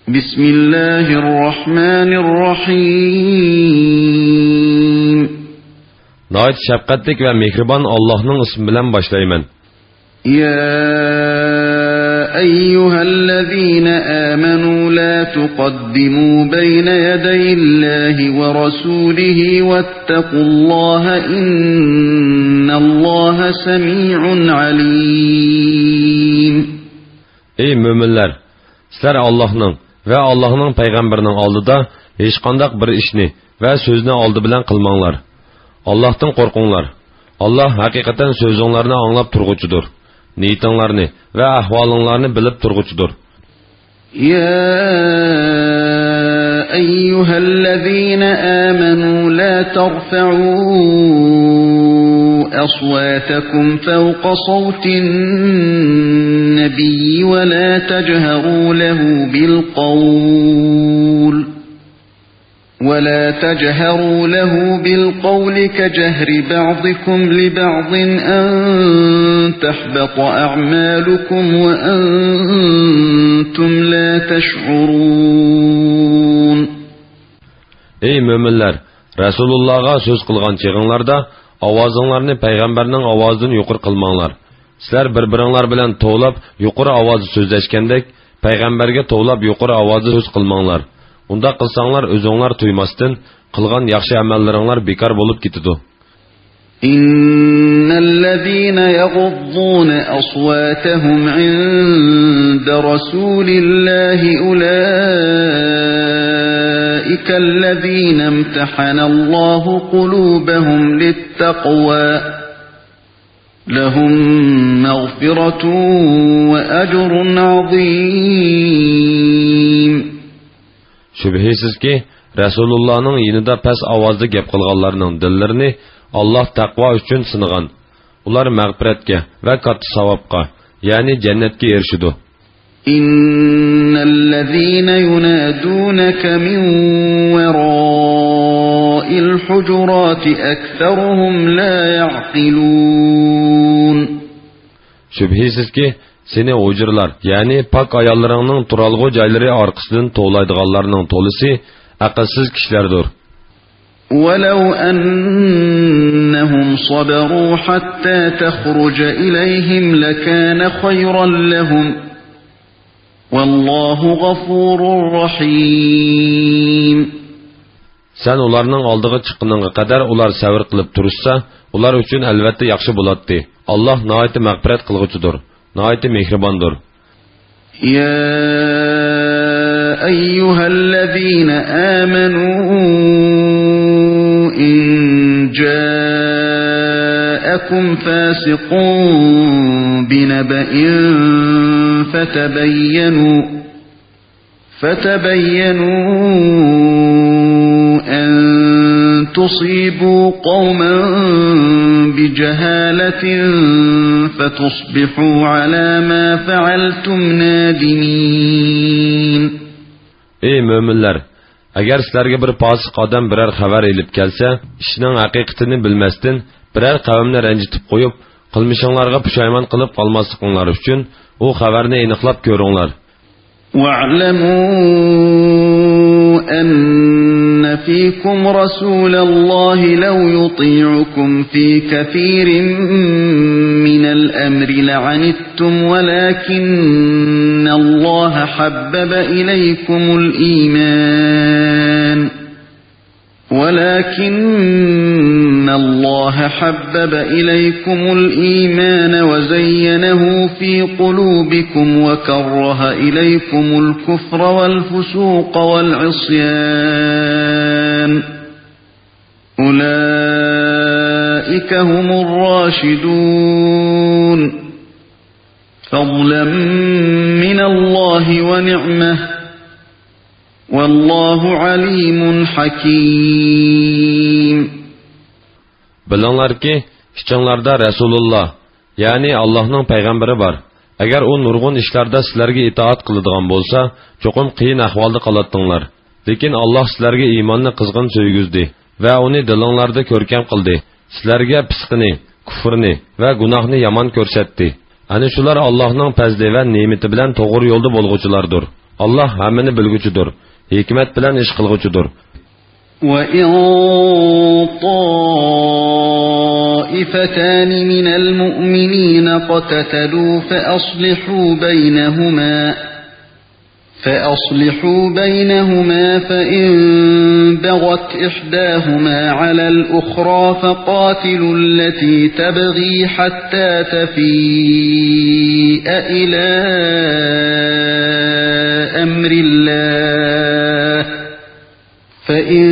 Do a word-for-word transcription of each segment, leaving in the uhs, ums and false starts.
بسم الله الرحمن الرحيم. ناھايىتى شەپقەتلىك ۋە مېھرىبان ئاللاھنىڭ ئىسمى بىلەن باشلايمەن. يا أيها الذين آمنوا لا تقدموا بين يدي الله ورسوله واتقوا الله إن الله سميع عليم. ئەي مۆمىنلەر! سىلەر ئاللاھنىڭ ۋە ئاللاھنىڭ پەيغەمبىرىنىڭ ئالدىدا ھېچقانداق بىر ئىشنى ۋە سۆزنى ئالدى بىلەن قىلماڭلار. ئاللاھتىن قورقۇڭلار. ئاللاھ ھەقىقەتەن سۆزۈڭلارنى ئاڭلاپ تۇرغۇچىدۇر. نىيىتىڭلارنى ۋە ئەھۋالىڭلارنى بىلىپ تۇرغۇچىدۇر. يا أيها الذين آمنوا لا ترفعوا أصواتكم فوق صوت النبي ولا تجهروا له بالقول ولا تجهروا له بالقول كجهر بعضكم لبعض أن تحبط أعمالكم وأنتم لا تشعرون. ئەي مۆمىنلەر! رەسۇلۇللاغا سۆز قىلغان چېغىڭلاردا ئاۋازىڭلارنى پەيغەمبەرنىڭ ئاۋازىدىن يۇقىرى قىلماڭلار. سىلەر بىر-بىرىڭلار بىلەن توۋلاپ يۇقىرى ئاۋازدا سۆزلەشكەندەك، پەيغەمبەرگە توۋلاپ يۇقىرى ئاۋازدا سۆز قىلماڭلار. ئۇنداق قىلساڭلار، ئۆزۈڭلار تۇيماستىن قىلغان ياخشى ئەمەللىرىڭلار بىكار بولۇپ كېتىدۇ. إن الذين يغضون أصواتهم عند رسول الله أولئك الذين امتحن الله قلوبهم للتقوى لهم مغفرة وأجر عظيم. شۈبھىسىزكى، رەسۇلۇللانىڭ يېنىدا پەس ئاۋازدا گەپ قىلغانلارنىڭ دىللىرىنى ئاللاھ تەقۋا ئۈچۈن سىنىغان. ئۇلار مەغپىرەتكە ۋە كاتتا ساۋابقا، يەنى جەننەتكە ئېرىشىدۇ. إن الذين ينادونك من وراء الحجرات أكثرهم لا يعقلون. شۈبھىسىزكى، سېنى ھۇجرىلار، يەنى پاك ئاياللىرىڭنىڭ تۇرالغۇ جايلىرى ئارقىسىدىن توۋلايدىغانلارنىڭ تولىسى ئەقىلسىز كىشىلەردۇر. ولو أنهم صبروا حتى تخرج إليهم لكان خيرا لهم. والله غفور رحيم. سەن ئۇلارنىڭ ئالدىغا چىققىنىڭغا قەدەر ئۇلار سەۋر قىلىپ تۇرۇشسا، ئۇلار ئۈچۈن ئەلۋەتتە ياخشى بولاتتى. ئاللاھ ناھايىتى مەغپىرەت قىلغۇچىدۇر، ناھايىتى مېھرىباندۇر. يا أيها الذين آمنوا إن جاءكم فاسق بنبأ فتبينوا فتبينوا أن تصيبوا قوما بجهالة فتصبحوا على ما فعلتم نادمين. ئەي مۆمىنلەر! ئەگەر سىلەرگە بىر پاسىق ئادەم بىرەر خەۋەر ئېلىپ كەلسە، ئىشنىڭ ھەقىقىتىنى بىلمەستىن، بىرەر قەۋمنى رەنجىتىپ قويۇپ، قىلمىشىڭلارغا پۇشايمان قىلىپ قالماسلىقىڭلار ئۈچۈن، ئۇ خەۋەرنى ئېنىقلاپ كۆرۈڭلار. واعلموا أن فيكم رسول الله لو يطيعكم في كثير من الأمر لعنتم ولكن الله حبب إليكم الإيمان ولكن الله حبب إليكم الإيمان وزينه في قلوبكم وكره إليكم الكفر والفسوق والعصيان أولئك هم الراشدون فضلا من الله ونعمة والله عليم حكيم. بىلىڭلاركى، ئىچىڭلاردا رەسۇلۇللا، يەنى ئاللاھنىڭ پەيغەمبىرى بار. ئەگەر ئۇ نۇرغۇن ئىشلاردا سىلەرگە ئىتائەت قىلىدىغان بولسا، چوقۇم قىيىن ئەھۋالدا قالاتتىڭلار. لېكىن ئاللاھ سىلەرگە ئىماننى قىزغىن سۆيگۈزدى ۋە ئۇنى دىلىڭلاردا كۆركەم قىلدى. سىلەرگە پىسقىنى، كۇفرنى ۋە گۇناھنى يامان كۆرسەتتى. ئەنە شۇلار ئاللاھنىڭ پەزلى ۋە نېمىتى بىلەن توغرا يولدا بولغۇچىلاردۇر. ئاللاھ ھەممىنى بىلگۈچىدۇر، ھېكمەت بىلەن ئىش قىلغۇچىدۇر. وَإِن طَائِفَتَانِ مِنَ الْمُؤْمِنِينَ اقْتَتَلُوا فَأَصْلِحُوا بَيْنَهُمَا فَأَصْلِحُوا بَيْنَهُمَا فَإِن بَغَتْ إِحْدَاهُمَا عَلَى الْأُخْرَى فَقَاتِلُوا الَّتِي تَبْغِي حَتَّى تَفِيءَ إِلَى أَمْرِ اللَّهِ فَإِن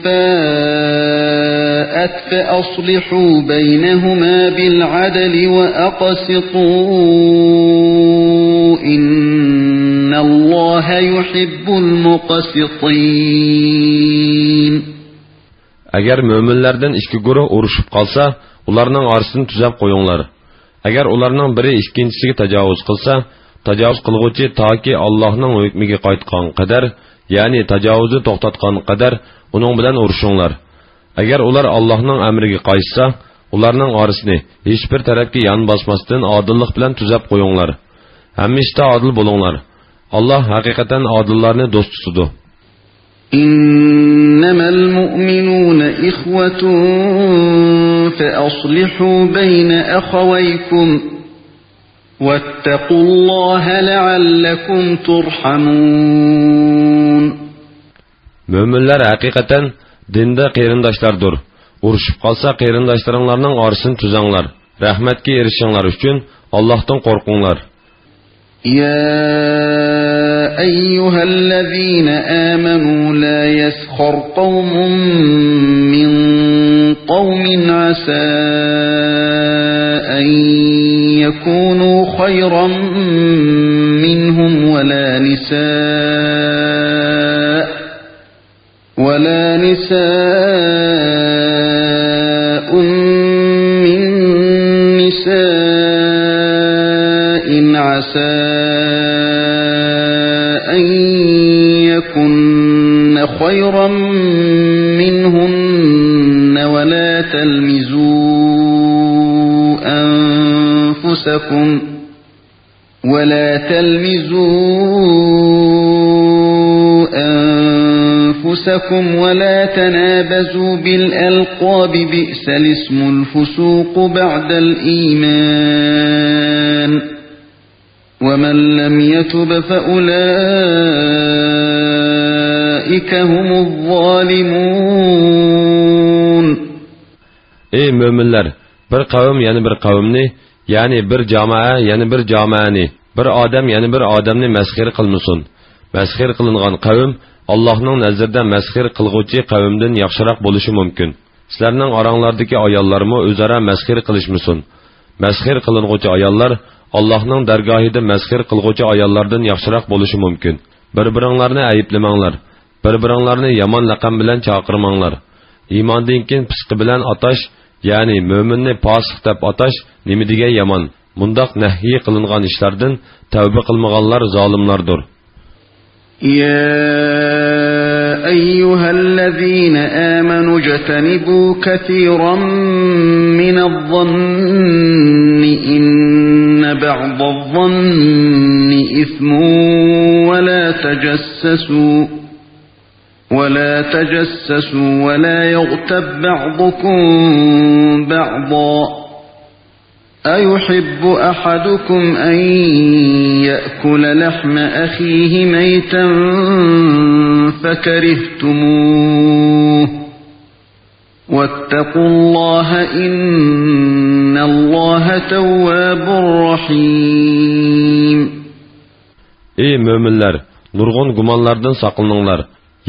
فَاءَتْ فَأَصْلِحُوا بَيْنَهُمَا بِالْعَدْلِ وَأَقْسِطُوا إِنَّ اللَّهَ يُحِبُّ الْمُقْسِطِينَ. ئەگەر مۆمىنلەردىن ئىككى گۇرۇھ ئۇرۇشۇپ قالسا، ئۇلارنىڭ ئارىسىنى تۈزەپ قويۇڭلار. ئەگەر ئۇلارنىڭ بىرى ئىككىنچىسىگە تاجاۋۇز قىلسا، تاجاۋۇز قىلغۇچى تاكى ئاللاھنىڭ ھۆكمىگە قايتقان قەدەر، يەنى تاجاۋۇزنى توختاتقان قەدەر ئۇنىڭ بىلەن ئۇرۇشۇڭلار. ئەگەر ئۇلار ئاللاھنىڭ ئەمرىگە قايتسا، ئۇلارنىڭ ئارىسىنى ھېچبىر تەرەپكە يان باسماستىن ئادىللىق بىلەن تۈزەپ قويۇڭلار. ھەممە ئىشتا ئادىل بولۇڭلار. ئاللاھ ھەقىقەتەن ئادىللارنى دوست تۇتىدۇ. إِنَّمَا الْمُؤْمِنُونَ إِخْوَةٌ فَأَصْلِحُوا بَيْنَ أَخَوَيْكُمْ وَاتَّقُوا اللَّهَ لَعَلَّكُمْ تُرْحَمُونَ. مۆمىنلەر ھەقىقەتەن دىندا قېرىنداشلاردۇر. ئۇرۇشۇپ قالسا، قېرىنداشلىرىڭلارنىڭ ئارىسىنى تۈزەڭلار. رەھمەتكە ئېرىشىشىڭلار ئۈچۈن ئاللاھتىن قورقۇڭلار. يَا أَيُّهَا الَّذِينَ آمَنُوا لَا يَسْخَرْ قَوْمٌ مِّن قَوْمٍ عَسَىٰ أَن يَكُونُوا خَيْرًا مِّنْهُمْ وَلَا نِسَاءٌ وَلَا نِسَاءٌ مِّن نِّسَاءٍ عَسَىٰ أَن يَكُنَّ خَيْرًا مِّنْهُنَّ وَلَا تَلْمِزُوا أَنفُسَكُمْ وَلَا تَلْمِزُوا أَنفُسَكُمْ وَلَا تَنَابَزُوا بِالْأَلْقَابِ، بِئْسَ الِاسْمُ الْفُسُوقُ بَعْدَ الْإِيمَانِ، وَمَن لَّمْ يَتُبْ فَأُولَٰئِكَ هُمُ الظَّالِمُونَ. ئەي مۆمىنلەر! بىر قەۋم يەنە بىر قەۋمنى، يەنى بىر جامائە يەنە بىر جامائەنى، بىر ئادەم يەنە بىر ئادەمنى مەسخىرە قىلمىسۇن. مەسخىرە قىلىنغان قەۋم ئاللاھنىڭ نەزىرىدە مەسخىرە قىلغۇچى قەۋمدىن ياخشىراق بولۇشى مۇمكىن. سىلەرنىڭ ئاراڭلاردىكى ئاياللارمۇ ئۆزئارا مەسخىرە قىلىشمىسۇن. مەسخىرە قىلىنغۇچى ئاياللار ئاللاھنىڭ دەرگاھىدا مەسخىرە قىلغۇچى ئاياللاردىن ياخشىراق بولۇشى مۇمكىن. بىر-بىرىڭلارنى ئەيىبلىمەڭلار. بىر-بىرىڭلارنى يامان لەقەم بىلەن چاقىرماڭلار. ئىماندىن كېيىن پىسقى بىلەن ئاتاش، يەنى مۆمىننى پاسىق دەپ ئاتاش نېمە دېگەن يامان! مۇنداق نەھيى قىلىنغان ئىشلاردىن تەۋبە قىلمىغانلار زالىملاردۇر. يَا أَيُّهَا الَّذِينَ آمَنُوا اجْتَنِبُوا كَثِيرًا مِّنَ الظَّنِّ إِنَّ بَعْضَ الظَّنِّ إِثْمٌ وَلَا تَجَسَّسُوا وَلَا تَجَسَّسُوا وَلَا يَغْتَب بَّعْضُكُم بَعْضًا أَيُحِبُّ أَحَدُكُمْ أَن يَأْكُلَ لَحْمَ أَخِيهِ مَيْتًا فَكَرِهْتُمُوهُ وَاتَّقُوا اللَّهَ إِنَّ اللَّهَ تَوَّابٌ رَّحِيمٌ. ئەي مۆمىنلەر! نۇرغۇن گۇمانلاردىن ساقلىنىڭلار.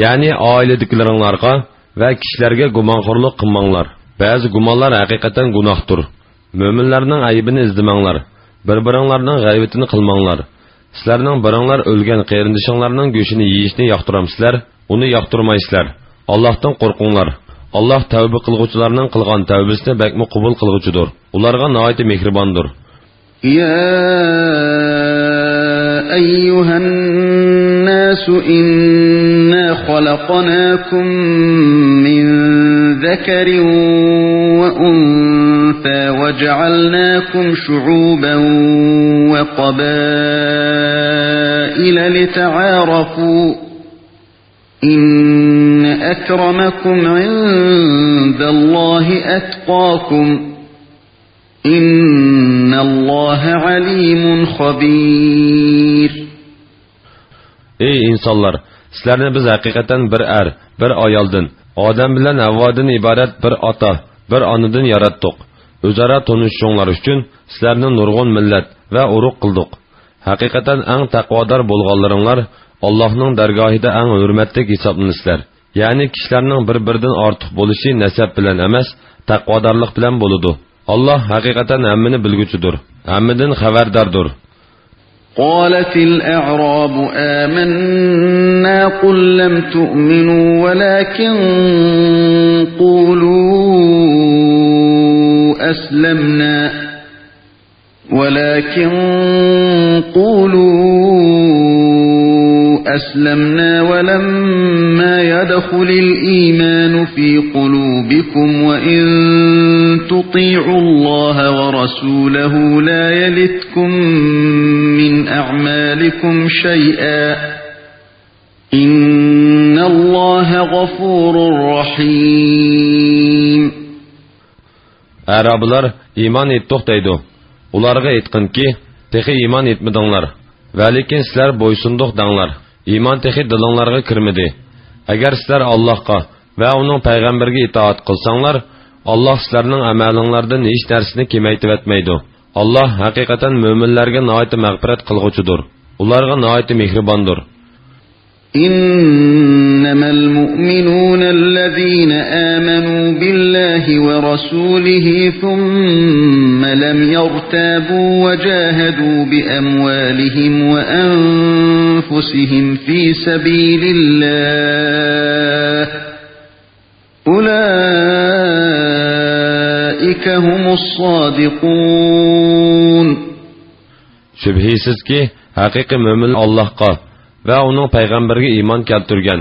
يەنى ئائىلىدىكىلىرىڭلارغا ۋە كىشىلەرگە گۇمانخورلۇق قىلماڭلار. بەزى گۇمانلار ھەقىقەتەن گۇناھتۇر. مۆمىنلەرنىڭ ئەيىبىنى ئىزدىمەڭلار. بىر-بىرىڭلارنىڭ غەيۋىتىنى قىلماڭلار. سىلەرنىڭ بىرىڭلار ئۆلگەن قېرىندىشىڭلارنىڭ گۆشىنى يېيىشنى ياقتۇرامسىلەر؟ ئۇنى ياقتۇرمايسىلەر. ئاللاھتىن قورقۇڭلار. ئاللاھ تەۋبە قىلغۇچىلارنىڭ قىلغان تەۋبىسىنى بەكمۇ قوبۇل قىلغۇچىدۇر. ئۇلارغا ناھايىتى مېھرىباندۇر. يَا أَيُّهَا النَّاسُ إِنَّا خَلَقْنَاكُم مِّن ذَكَرٍ وَأُنثَىٰ وَجَعَلْنَاكُمْ شُعُوبًا وَقَبَائِلَ لتعارفوا إن أكرمكم عند الله أتقاكم إن الله عليم خبير. ئەي ئىنسانلار، سىلەرنى بىز ھەقىقەتەن بىر ئەر، بىر ئايالدىن، ئادەم بىلەن ھەۋۋادىن ئىبارەت بىر ئاتا، بىر ئانىدىن ياراتتۇق. ئۆزئارا تونۇشۇشۇڭلار ئۈچۈن سىلەرنى نۇرغۇن مىللەت ۋە ئۇرۇق قىلدۇق. ھەقىقەتەن ئەڭ تەقۋادار بولغانلىرىڭلار ئاللاھنىڭ دەرگاھىدا ئەڭ ھۆرمەتلىك ھېسابلىنىسىلەر. يەنى كىشىلەرنىڭ بىر-بىرىدىن ئارتۇق بولۇشى نەسەب بىلەن ئەمەس، تەقۋادارلىق بىلەن بولىدۇ. ئاللاھ ھەقىقەتەن ھەممىنى بىلگۈچىدۇر، ھەممىدىن خەۋەرداردۇر. قالت الأعراب آمنا قل لم تؤمنوا ولكن قولوا أسلمنا ولكن قولوا أسلمنا ولما يدخل الإيمان في قلوبكم وإن تطيعوا الله ورسوله لا يلتكم من أعمالكم شيئا إن الله غفور رحيم. ئەرابلار ئىمان ئېيتتۇق دەيدۇ. ئۇلارغا ئېيتقىنكى، تېخى ئىمان ئېيتمىدىڭلار. ۋەلىكىن سىلەر بويسۇندۇق دەڭلار. ئىمان تېخى دىلىڭلارغا كىرمىدى. ئەگەر سىلەر ئاللاھقا ۋە ئۇنىڭ پەيغەمبىرىگە ئىتائەت قىلساڭلار، ئاللاھ سىلەرنىڭ ئەمەلىڭلاردىن ھېچ نەرسىنى كېمەيتىۋەتمەيدۇ. ئاللاھ ھەقىقەتەن مۆمىنلەرگە ناھايىتى مەغپىرەت قىلغۇچىدۇر. ئۇلارغا ناھايىتى مېھرىباندۇر. إنما المؤمنون الذين آمنوا بالله ورسوله ثم لم يرتابوا وجاهدوا بأموالهم وأنفسهم في سبيل الله أولئك هم الصادقون. شۈبھىسىزكى، ھەقىقىي مۆمىن ئاللاھقا ۋە ئۇنىڭ پەيغەمبىرىگە ئىمان كەلتۈرگەن،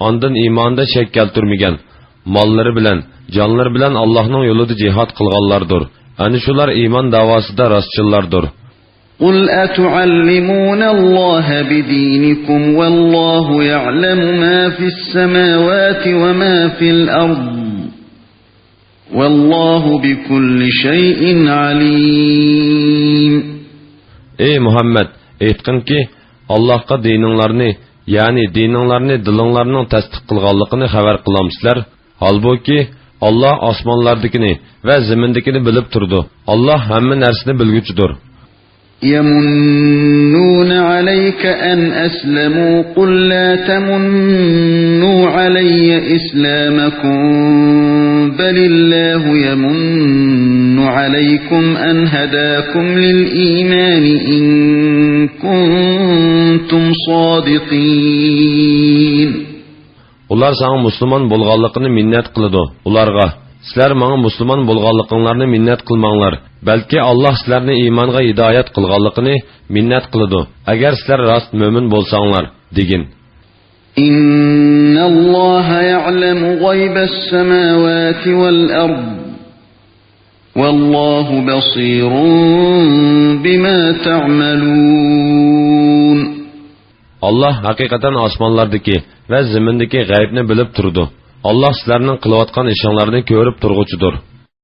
ئاندىن ئىمانىدا شەك كەلتۈرمىگەن، ماللىرى بىلەن، جانلىرى بىلەن ئاللاھنىڭ يولىدا جىھاد قىلغانلاردۇر. ئەنە شۇلار ئىمان داۋاسىدا راستچىللاردۇر. قل أتعلمون الله بدينكم والله يعلم ما في السماوات وما في الأرض والله بكل شيء عليم. ئەي مۇھەممەد، ئېيتقىنكى، ئاللاھقا دىنىڭلارنى، يەنى دىنىڭلارنى دىلىڭلارنىڭ تەستىق قىلغانلىقىنى خەۋەر قىلامسىلەر؟ ھالبۇكى، ئاللاھ ئاسمانلاردىكىنى ۋە زېمىندىكىنى بىلىپ تۇرىدۇ. ئاللاھ ھەممە نەرسىنى بىلگۈچىدۇر. يمنون عليك أن أسلموا قل لا تمنوا علي إسلامكم بل الله يمن عليكم أن هداكم للإيمان إن كنتم صادقين. ئۇلار ساڭا مۇسۇلمان بولغانلىقىنى مىننەت قىلىدۇ. ئۇلارغا، سىلەر ماڭا مۇسۇلمان بولغانلىقىڭلارنى مىننەت قىلماڭلار، بەلكى ئاللاھ سىلەرنى ئىمانغا ھىدايەت قىلغانلىقىنى مىننەت قىلىدۇ، ئەگەر سىلەر راست مۆمىن بولساڭلار، دېگىن. إن الله يعلم غيب السماوات والأرض والله بصير بما تعملون. ئاللاھ ھەقىقەتەن ئاسمانلاردىكى ۋە زېمىندىكى غەيىبنى بىلىپ تۇرىدۇ. ئاللاھ سىلەرنىڭ قىلىۋاتقان ئىشىڭلارنى كۆرۈپ تۇرغۇچىدۇر.